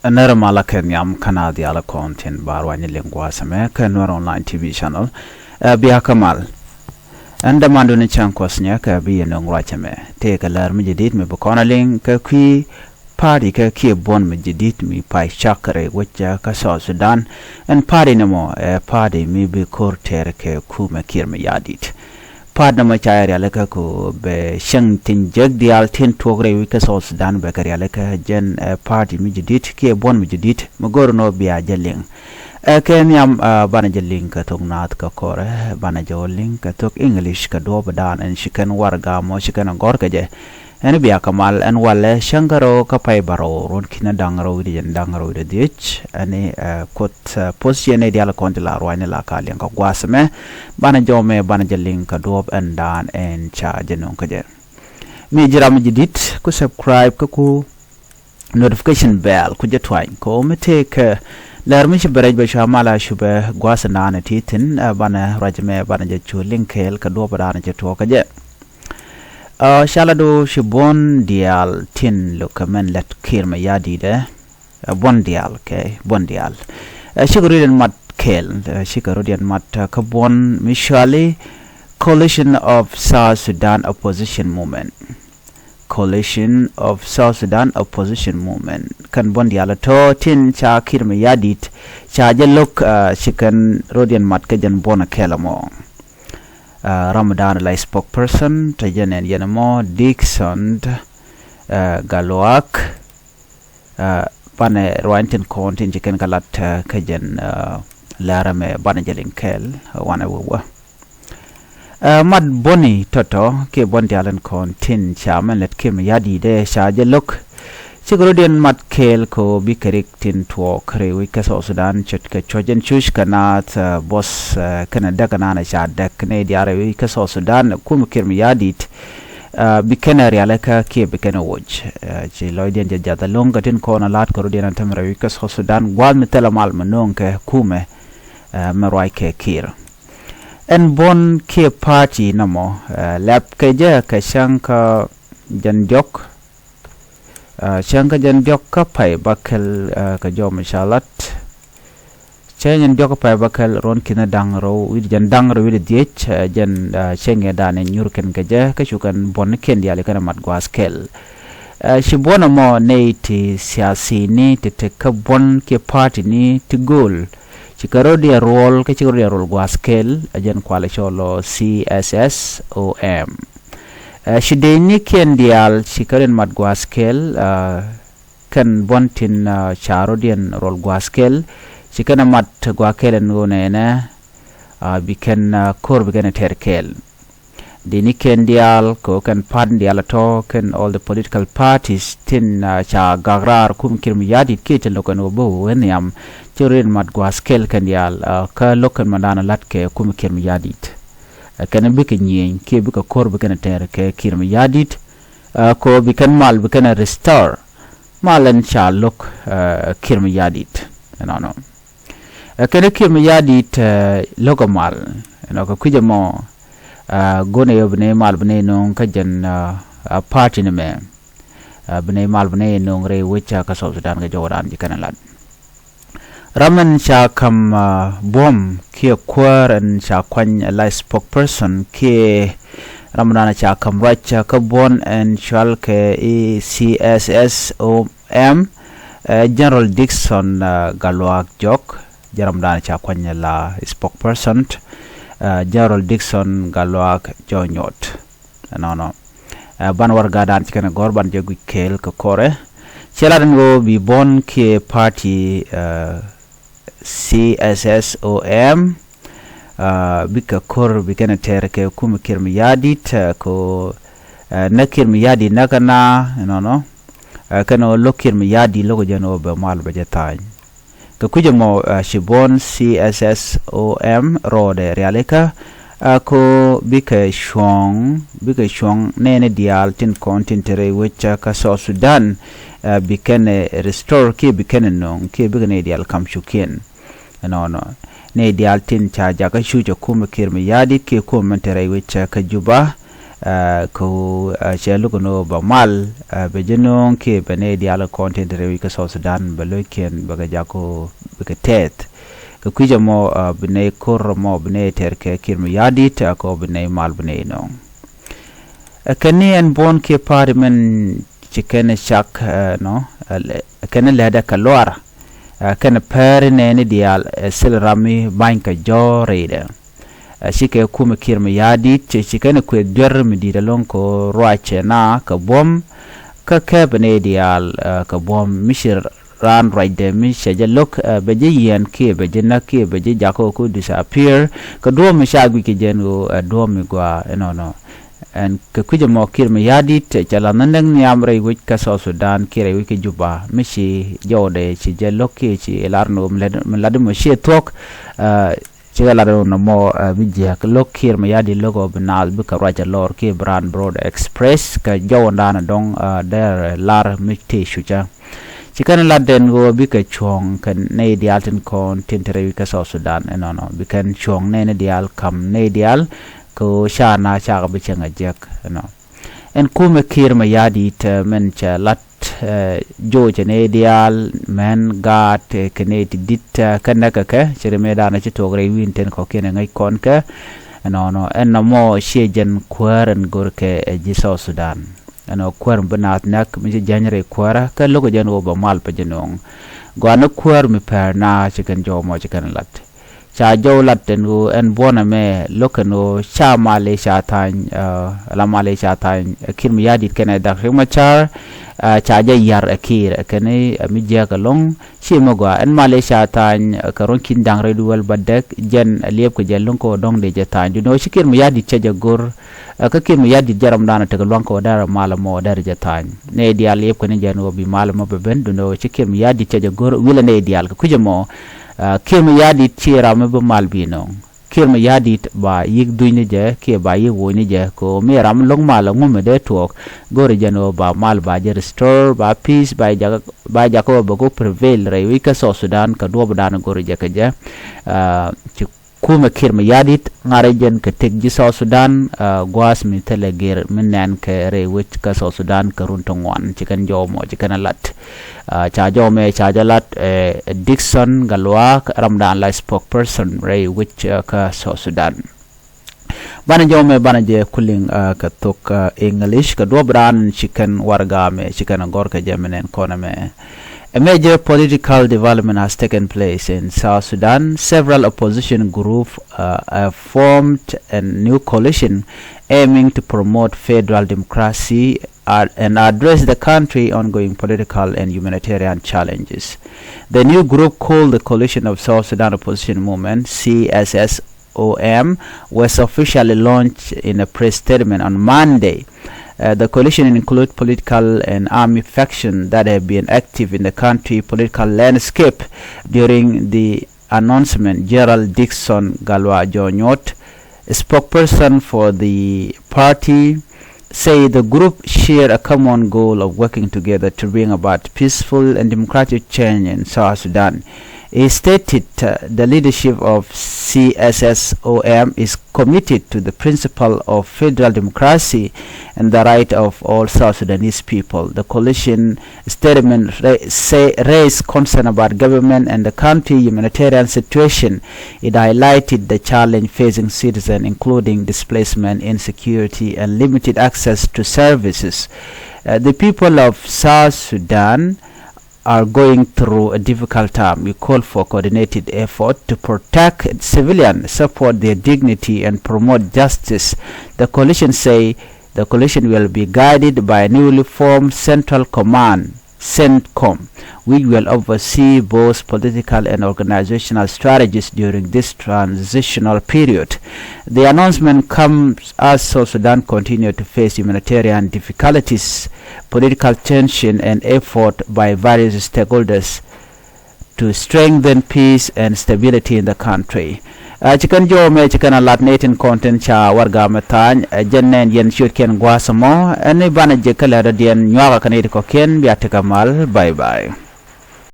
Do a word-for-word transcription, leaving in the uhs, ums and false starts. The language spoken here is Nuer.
Nɛrɛ malä kɛ nhiam kä naath diaal kɔn tin ba ruany liŋ gua̱a̱th ɛmɛ kä Nuɛr Online T V channel. Ɛ bia kä mal. Ɛn dämandu ni cäŋ kuɔth nyɛ kɛ bi yɛ nöŋ ruac ɛmɛ. Tëëkɛ lär mi jadid mi bi kɔn a liŋ kɛ kui̱ party kɛ kiɛ buɔ̱n mi jadid mi pay cak rɛy wec kä South Sudan. Ɛn party ni mɔ ɛ party mi bi ko̱r tɛɛr kɛ kumɛ Kiir Mayardit. Party nɔmɔ ca rialikä ku bɛ cäŋ tin jek diaal tin tuɔk rɛy wi̱c kä South Sudan bɛ kɛ rialikä jɛn ɛ party mi jadid kiɛ buɔ̱n mi jadid mi go̱r nɔ bia jɛ liŋ. Ɛ kɛ nhiam ɛ banɛ jɛ liŋ kɛ thok naath kɛ kɔrɛ, banɛ jɛ wä liŋ kɛ thok English kɛ duɔ̱ɔ̱p dan ɛn ci kɛn warɛga mɔ ci kɛn gɔ̱r kɛ jɛ. Ɛn bia kä mal ɛn walɛ cäŋ kä rɛw kä pay bärɔw ruɔ̱n ki̱n da̱ŋ rɛw wi̱cdɛ jɛn da̱ŋ rɛw wi̱cdɛ dhiec. Ɛn ɛ Kuoth ɛ poth ciɛ nɛy diaal kɔn ti la ruacni la ka liɛŋ kä gua̱a̱th ɛmɛ. Banɛ jɔmɛ banɛ jɛ liŋ kä duɔ̱ɔ̱p ɛn dan ɛn ca jɛ nöŋ kä jɛ. Mi ji̱ ram mi jadid ku subscribe kä ku notification bell ku jɛ tuany kɛ ɣöö mi tëëkɛ lär mi ci bɛ rɛc bɛ cua mal a cupɛ gua̱a̱th ɛn dan ɛ ti thi̱n ɛ banɛ ruac ɛmɛ banɛ jɛ cu liŋ kɛɛl kä duɔ̱ɔ̱p ɛn dan ɛ cɛ tuɔɔk kä jɛ. Ɛ ca la do̱ ci buɔ̱n diaal tin lo̱k kɛ mɛn lät Kiir Mayardit ɛ buɔ̱n diaal kɛ buɔ̱n diaal. Ɛ cikɛ rɔ̱diɛn mat kɛɛl ɛ cikɛ rɔ̱diɛn mat kä buɔ̱n mi cɔali Coalition of South Sudan Opposition Movement. Coalition of South Sudan Opposition Movement kɛn buɔ̱n diaal tɔ̱ tin ca Kiir Mayardit ca jɛ lo̱k ɛ ci kɛn rɔ̱diɛn mat kä jɛn buɔ̱n kɛɛl ɛmɔ. Ɛ ram dan la spokesperson te jɛn ɛn yɛn ɛmɔ Dickson ɛ Gatluak. Ɛ banɛ ruany tin kɔn tin ci kɛn kɛ lat ɛ kä jɛn ɛ lär ɛmɛ banɛ jɛ liŋ kɛɛl ɛ wanɛ wä wä. Ɛ mat buɔ̱ni tɔ̱tɔ̱ kiɛ buɔ̱n diaal in kɔn tin ca mɛn lät Kiir Mayardit ɛ ca jɛ lo̱k. Cikɛ rɔ̱diɛn mat kɛɛl kɛ ɣöö bikɛ rik tin tuɔɔk rɛy wec kä South Sudan ce̱tkɛ cuɔ̱c ɛn cuc kɛ naath ɛ buɔth ɛ kɛnɛ däk ɛnan ɛ ca däk nɛy diaal rɛy wec kä South Sudan kumɛ Kiir Mayardit. Ɛ bi kɛn ɛ rialikä kiɛ bi kɛn ɛ woc. Ɛ ci lɔcdiɛn jɛ jath ɛlɔ̱ŋ kɛ tin kɔn ɛ la̱t kɛ rɔ̱diɛn ɛ tɛm rɛy wec kä South Sudan gua̱a̱th mi thilɛ mal mi nööŋ kɛ kumɛ ɛ mɛ ruac kɛ Kiir. Ɛn buɔ̱n kiɛ party nɔmɔ ɛ lɛp kɛ jɛ kɛ cäŋ kä jɛn diɔ̱k. Ɛ cäŋ kä jɛn diɔ̱k kä pay bäkɛl ɛ kɛ jɔm ca lat. Cäŋ jɛn diɔ̱k kä pay bäkɛl ruɔ̱n ki̱n da̱ŋ rɛw wi̱cdɛ jɛn da̱ŋ rɛw wi̱cdɛ dhiec ɛ jɛn ɛ cäŋ ɛ dan ɛ nyur kɛn kɛ jɛ kä cu kɛn buɔ̱n kiɛn diaal kɛn ɛ mat gua̱a̱th kɛl. Ɛ ci buɔ̱n ɛmɔ nɛy ti siasini ti te kä buɔ̱n kiɛ party ni ti gööl. Cikɛ rɔ̱diɛn ruɔl kä cikɛ rɔ̱diɛn ruɔl gua̱a̱th kɛl ɛ jɛn kualɛ cɔl ɔ C S S O M. Ɛ ci dee ni kiɛn diaal cikɛ rɔ̱diɛn mat gua̱a̱th kɛl ɛ kɛn buɔ̱n tin ɛ ca rɔ̱diɛn ruɔl gua̱a̱th kɛl. Cikɛn ɛ mat gua̱a̱th kɛl ɛn ɣöö nɛnɛ ɛ bi kɛn ɛ ko̱r bi kɛn ɛ tɛr kɛɛl. Dini kɛn diaal kɛ ɣöö kɛn party diaal tɔ̱ kɛn all the political parties tin ɛ ca gak raar kum Kiir Mayardit kiɛ tin lo̱k kɛn ɣöö bä wee nhiam. Ci rɔ̱diɛn mat gua̱a̱th kɛl kɛn diaal ɛ kä lo̱k kɛn ma dan ɛ la̱t kɛ kum Kiir Mayardit. Ɛ kɛn bikɛ nyieny kiɛ bikɛ ko̱r bi kɛn ɛ tɛr kɛ Kiir Mayardit. Ɛ kɛ ɣöö bi kɛn mal bi kɛn ɛ restore mal ɛn ca lo̱k ɛ Kiir Mayardit. Ɛnɔnɔ. Ɛ kɛn Kiir Mayardit ɛ lo̱k ɛ mal ɛnɔ kɛ kui̱c ɛmɔ. Ɛ go̱n ɛ yɔ bi nɛy mal bi nɛy nööŋ kä jɛn ɛ party ni mɛ. Ɛ bi nɛy mal bi nɛy nööŋ rɛy wec kä South Sudan kɛ jɔwdan ji̱ kɛn ɛ lat. Ram ɛn ca ka̱m ɛ buɔ̱m kiɛ kuäär ɛn ca kuany ɛ la spokesperson kiɛ ram dan ca ka̱m ruac kä buɔ̱n ɛn cual kɛ i̱ C S S O M ɛ General Dickson ɛ Gatluak Jɔk. Jɛ ram dan ca kuany ɛ la spokesperson ɛ General Dickson Gatluak Jɔk Nyuɔt. Ɛnɔnɔ. Ɛ ban warɛgadan ci kɛn ɛ gɔ̱r ban jɛ guic kɛɛl kɛ kɔrɛ. Cɛ lat ɛn ɣöö bi buɔ̱n kiɛ party ɛ C S S O M ɛ bikɛ ko̱r bi kɛn ɛ tɛr kɛ kum Kiir Mayardit ɛ kɛ ɣöö ɛ näk Kiir Mayardit näk kɛ na ɛnɔnɔ. Ɛ kɛn ɣöö lo̱k Kiir Mayardit lo̱k jɛn ɣöö bɛ mal bɛ jɛ tha̱a̱ny. Kɛ kui̱c ɛmɔ ɛ ci buɔ̱n C S S O M rɔɔdɛ rialikä ɛ ko bikɛ cuɔ̱ŋ bikɛ cuɔ̱ŋ nɛɛni diaal tin kɔn tin te rɛy wec kä South Sudan. Ɛ bi kɛn ɛ restore kiɛ bi kɛn ɛ nööŋ kiɛ bikɛ nɛy diaal ka̱m cukiɛn. Ɛnɔnɔ nɛy diaal tin ca jakä cuc ɛ kumɛ Kiir Mayardit kiɛ kumɛ mɛn te rɛy wec kä Juba. Ɛ, kɛ ɣöö, ɛ, cɛ luk ɛn ɣöö bɛ mal, ɛ, bɛ ji̱ nööŋ kiɛ bɛ nɛy diaal kɔn tin te rɛy wec kä South Sudan bɛ lo̱ckiɛn bɛ kɛ jak ɣöö bɛ kɛ tɛth. Kɛ kui̱c ɛmɔ, ɛ, bi nɛy ko̱r ɛmɔ bi nɛy tɛr kɛ Kiir Mayardit, ɛ, kɛ ɣöö bi nɛy mal bi nɛy nööŋ. Ɛ, kɛn ni ɛn buɔ̱n kiɛ pa̱a̱t mɛn ci kɛn cak, ɛ, nɔ, ɛ, lɛ-, kɛn lɛ̱tdɛ kɛ luaar, ɛ, kɛn pɛr nɛɛni diaal, ɛ, thil ram mi ba̱ny kɛ jɔ̱ɔ̱r rɛydɛ. Ɛ, cikɛ kumɛ Kiir Mayardit, ci, ci kɛn kuëth juer mi di̱i̱t ɛlɔ̱ŋ kɛ ɣöö ruacɛ na kɛ buɔ̱m, kä kɛpɛ nɛy diaal, ɛ, kɛ buɔ̱m mi ci raan ruacdɛ mi cɛ jɛ lo̱k, ɛ, bɛ ji̱ yiɛn kiɛ bɛ ji̱ näk kiɛ bɛ ji̱ jak ɣöö ku disappear, kɛ duɔ̱ɔ̱p mi ca guic kɛ jɛn ɣöö, ɛ, duɔ̱ɔ̱p mi gɔaa ɛnɔnɔ. Ɛn kɛ kui̱c ɛmɔ Kiir Mayardit cɛ la nhändäŋ nhiam rɛy wec kä South Sudan kiɛ rɛy wec kä Juba mi ci jɔwdɛ ci jɛ lo̱k kiɛ ci lar ni ɣöö mi lat, mi lat mɔ ciɛ thuɔ̱k, ɛ, cikɛ lat ni ɣöö nɔmɔ, ɛ, mi jiääk lo̱k Kiir Mayardit lo̱k ɣöö bi naath bikɛ ruac ɛ lɔr kiɛ bi raan bi road express kɛ jɔwdan dɔ̱ŋ, ɛ, dɛr lar mi tëë cucä. Ci kɛn lat den ɣöö bikɛ cuɔ̱ɔ̱ŋ kɛ nɛy diaal tin kɔn tin te rɛy wec kä South Sudan ɛnɔnɔ. Bi kɛn cuɔ̱ɔ̱ŋ nɛɛni diaal ka̱m nɛy diaal kɛ ɣöö ca na cakɛ bi cieŋ a jiäk ɛnɔ. Ɛn kumɛ Kiir Mayardit, ɛ, mɛn cɛ lat, ɛ, jocɛ nɛy diaal mɛn gaat, ɛ, kɛ nɛy ti di̱t, ɛ, kä näk kɛ kɛ ci ri mëëdan ci tuɔɔk rɛy wi̱i̱n tin kɔ̱kiɛn ɛ ŋäc kɔn kɛ ɛnɔnɔ. Ɛn nɔmɔ ciɛ jɛn kuäär ɛn görkɛ, ɛ, ji̱ South Sudan. Ɛn ɔ kuäär mi bi naath näk mi ci jäny rɛy kuäärä kä lo̱kɛ jɛn ɣöö bɛ mal bɛ ji̱ nööŋ. Gɔaa ni kuäär mi pɛr na ci kɛn jɔw mɔ ci kɛn lat. Ca jɔw lat ɛn ɣöö ɛn buɔ̱n ɛmɛ lo̱k kɛn ɣöö ca mal i̱ ca tha̱a̱ny, ɛ, la mal i̱ ca tha̱a̱ny, ɛ, Kiir Mayardit kɛnɛ Dr. Riek Machar, ɛ, ca jɛ ya̱r ɛ Kiir ɛ kɛn i̱, ɛ, mi jiääk ɛlɔ̱ŋ. Ci mi gɔaa ɛn mal i̱ ca tha̱a̱ny, ɛ, kɛ ruɔ̱n ki̱n da̱ŋ rɛy duël bädäk jɛn ɛ liɛpkɛ jɛ lo̱ŋ kɛ ɣöö dɔ̱ŋ dee jɛ tha̱a̱ny. Duundɛ ɣöö ci Kiir Mayardit cɛ jɛ go̱r, ɛ, kä Kiir Mayardit jɛ ramdan ɛ tekɛ lua̱ŋ kɛ ɣöö dɛr mal ɛmɔ dɛr jɛ tha̱a̱ny. Nɛy diaal liɛpkɛ ni jɛn ɣöö bi mal ɛmɔ bɛ ben duundɛ ɣöö ci Kiir Mayardit cɛ jɛ go̱r wilɛ nɛy diaal kɛ kui̱c ɛmɔ. Ɛ, Kiir Mayardit ci ram mi bi mal bi nööŋ. Kiir Mayardit ba yi̱k dhuc ni jɛ kiɛ ba yi̱k woc ni jɛ kɛ ɣöö mi ram lo̱ŋ mal ɛŋu mi dee tuɔɔk. Go̱rɛ jɛn ɣöö ba mal ba jɛ restore, ba peace ba jak, ba jak ɣöö bɛ ku prevail rɛy wec kä South Sudan kɛ duɔ̱ɔ̱pdan go̱rɛ jɛ kɛ jɛ. Ɛ, ci kumɛ Kiir Mayardit ŋa̱rɛ jɛn kɛ tëk ji̱ South Sudan, ɛ, gua̱a̱th mi thilɛ gir mi nɛn kɛ rɛy wec kä South Sudan kɛ run ti ŋuan ci kɛn jɔw mɔ ci kɛn lat. Ɛ, ca jɔw mɛ ca jɛ lat, ɛ, Dickson Galuak ramdan la spokesperson rɛy wec, ɛ, kä South Sudan. Banɛ jɔw mɛ banɛ jɛ kuliŋ, ɛ, kɛ thok, ɛ, English kɛ duɔ̱ɔ̱pdan ci kɛn warɛga mɛ ci kɛn gɔ̱r kɛ jɛ mɛ nɛn kɔn ɛmɛ. A major political development has taken place in South Sudan. Several opposition groups, uh, have formed a new coalition aiming to promote federal democracy, uh, and address the country's ongoing political and humanitarian challenges. The new group, called the Coalition of South Sudan Opposition Movement, C S S O M, was officially launched in a press statement on Monday. Uh, the coalition includes political and army factions that have been active in the country political landscape during the announcement. General Dickson Galwa Jonyot, spokesperson for the party, say the group share a common goal of working together to bring about peaceful and democratic change in South Sudan. He stated, uh, the leadership of C S S O M is committed to the principle of federal democracy and the right of all South Sudanese people. The coalition statement ra-, say, raised concern about government and the country humanitarian situation. It highlighted the challenge facing citizens, including displacement, insecurity, and limited access to services. Uh, the people of South Sudan are going through a difficult time. We call for coordinated effort to protect civilians, support their dignity, and promote justice. The coalition say the coalition will be guided by a newly formed Central Command, CENTCOM, which will oversee both political and organizational strategies during this transitional period. The announcement comes as South Sudan continues to face humanitarian difficulties, political tension, and effort by various stakeholders to strengthen peace and stability in the country. Ɛ, ci kɛn jɔw mɛ ci kɛn a lat ni tin kɔn tin ca warɛga mɛ tha̱a̱ny, ɛ, jɛn nɛn yɛn ciötkiɛn gua̱a̱th ɛmɔ, ɛ, ni banɛ jɛ kä lɛ dɔ̱diɛn nyuakä kɛ ni ti kɔ̱kiɛn bia tekɛ mal. Bye bye.